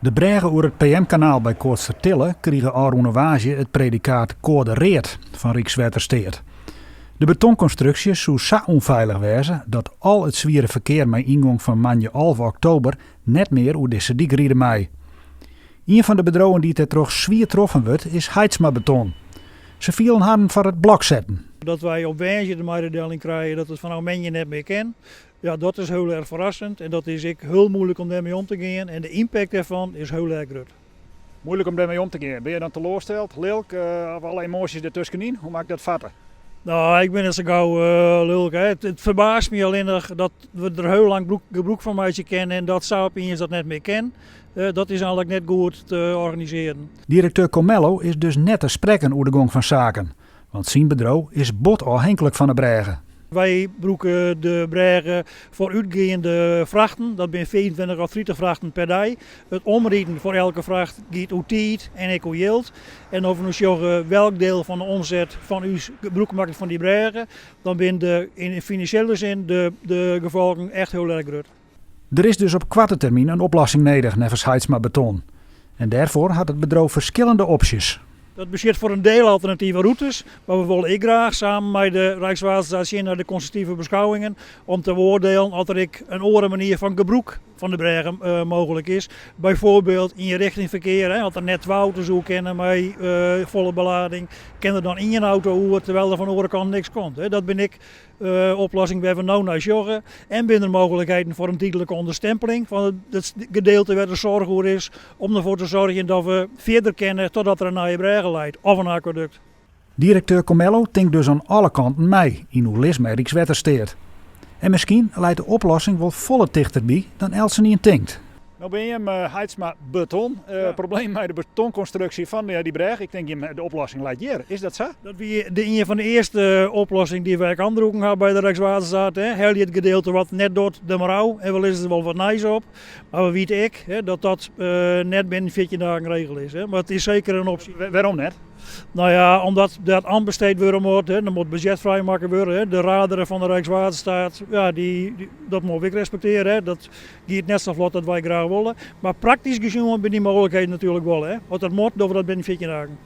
De brêge oer it PM-kanaal by Koatstertille krige ôfrûne woansdei it predikaat koade read fan Rykswettersteat. De betonkonstruksje soe sa ûnfeilich wêze dat al it swiere ferkear mei yngong fan moandei 11 oktober net mear oer dizze dyk ride mei. Ien fan de bedriuwen dy't dêrtroch swier troffen wurdt is Haitsma Beton. Se fielen harren foar it blok setten. Dat wy op woansdei de meidedeling krije dat it fanôf moandei net mear kin, ja, dat is hiel erch ferrassend en dat is ek hiel moeilik om dêrmei om te gean en de ympakt dêrfan is hiel erch grut. Moeilik om dêrmei om te gean. Binne je dan teloarsteld, lilk of alle emoasjes dertuskenyn? Hoe moat ik dat fatte? No, ik bin net sa gau lilk. Hè. It ferbaast my allinnich dat we der hiel lang gebrûk fan meitsje kinne en dat sa opiens dat net mear kin. Dat is eigenlik net goed te organisearjen. Direkteur Comello is dus net te sprekken oer de gong fan saken. Want syn bedriuw is bot ôfhinklik fan de brêge. Wy brûke de brêge foar útgeande frachten, dat binne 25 of 30 frachten per dei. It omriden foar elke fracht giet oer tiid en ek oer jild. En as we no sjogge welk deel fan de omset fan ús gebrûk makket fan dy brêge, dan binne de yn finansjele sin de gefolgen echt hiel erch grut. Der is dus op koarte termyn in oplossing nedich neffens Haitsma Beton. En dêrfoar hat it bedriuw ferskillende opsjes. Dat betsjut foar in diel alternative rûtes, mar we wolle ek graach samen mei de Rijkswaterstaat sjen nei de konstruktive beskouwingen om te beoardielen oft der ek in oare manier fan gebrûk fan de brêge mooglik is. Byfoarbyld ienrichtingferkear, as der net twa auto's oer kinne mei folle belading, kin der dan ien auto oer terwyl der fan de oare kant niks komt. Dat binne ek oplossing wêr't we no nei sjogge. En binne der mooglikheden foar in tydlike ûnderstimpeling fan it gedeelte wêr't de soarch oer is, om derfoar te soargjen dat we fierder kinne totdat der in nije brêge leit of in akwadukt. Direkteur Comello tinkt dus oan alle kanten mei yn oerlis mei Rykswettersteat. En miskien leit de oplossing wol folle tichterby dan eltsenien tinkt. No binne jim Haitsma Beton. Probleem mei de betonkonstruksje fan dy brêge. Ik tink jim de oplossing leit hjir. Is dat sa? Dat wie de ien fan de earste oplossing dy't wy ek oandroegen ha by de Rijkswaterstaat. Helje it gedeelte wat net docht der mar ôf en we lizze der wol wat nijs op. Mar we witte ek dat dat net binnen 14 dagen regele is. Mar it is seker in opsje. Wêrom net? No ja, omdat dat oanbesteed wurde moat, der moat budzjet frijmakke wurde. De raderen fan de Rijkswaterstaat, ja, dy, dat moatte we ek respektearje. Dat giet net sa flot dat wy graach wolle. Mar praktysk gesjoen binne dy mooglikheden natuerlik wol. As dat moat, dogge we dat binnen 14 dagen.